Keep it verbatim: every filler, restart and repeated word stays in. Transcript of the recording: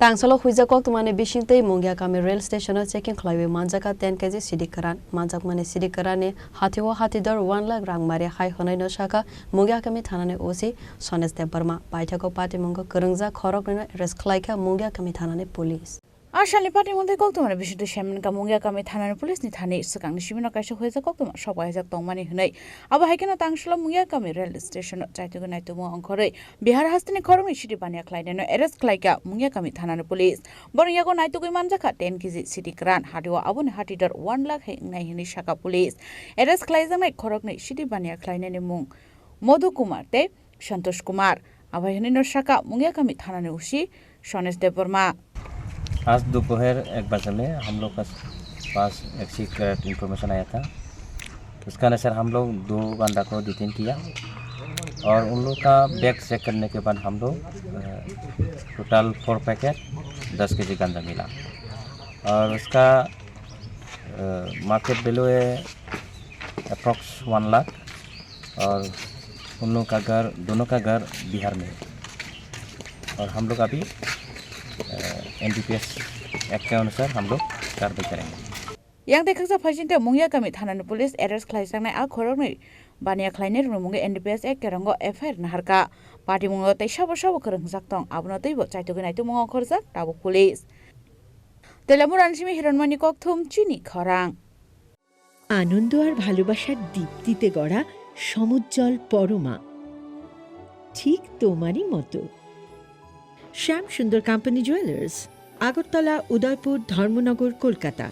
Tangsalo huijak koktwmani bisingtwi Mungia kami rail station-o checking khlaiwi manjakha ten K G sidi kwran. Manjakmani sidi kwranni hatio hatidor one lakh rang mari hai hwnwi no sakha Mungia kami thanani O C Sonesh Debbarma. Paithago patimungo kwrwngjak khoroknwino arrest khlaikha Mungia kami thanani police. A salni patimung tei koktwmani bisingtwi saimankha Mungia kami thanani police ni thani swkangni simino kaisa huijak koktwma sok paijak tongmani hwnwi. Abo hai kheno tangsalo Mungia kami rail station-o chaitugwi naitugmung ongkhorwi Bihar hasteni khoroknwi sidi baniya khlainaino arrest khlaikha Mungia kami thanani police. Borok yago naitugwi manjakha ten K G sidi kwran, hatio aboni hatidor one lakh hai wngnai hwnwi sakha police. Arrest khlaijaknai khoroknwi sidi baniya khlainaini mung Madhu Kumar tei Santosh Kumar. Abai hwnwi no sakha Mungia kami thanani O C Sonesh Debbarma. आज दोपहर एक बजे में हम लोग का पास एक C correct information आया था। उसका अनुसार हम लोग दो बंदा को डिटेन किया और उन लोग का बैग चेक करने के बाद हम लोग, अ, टोटल फोर पैकेट दस केजी गांजा मिला और उसका, अ, मार्केट वैल्यू है अप्रॉक्स वन लाख। और उन लोग का घर, दोनों का घर बिहार में है। और हम लोग अभी, अ, एनडीपीएस एक्ट के अनुसार हम लोग कार्रवाई करेंगे। Yang tei khaksa phaising tei Mungia kami thanani police arrest khlaijaknai a khoroknwi baniya khlainai rwngmungwi N D P S Act kerongo F I R naharkha. Patimungo tei sabo sabo kwrwngjak tong, abono twibo chaitugwi naitugmung ongkhorjak tabuk police. Telamurani simi Hironmani kokthum chini khorang. আনন্দ আর ভালোবাসার দীপ্তিতে গড়া সমুজ্জ্বল পরমা, ঠিক তোমারই মতো। শ্যাম সুন্দর company jewellers, Agartala, উদয়পুর, ধর্মনগর, কলকাতা।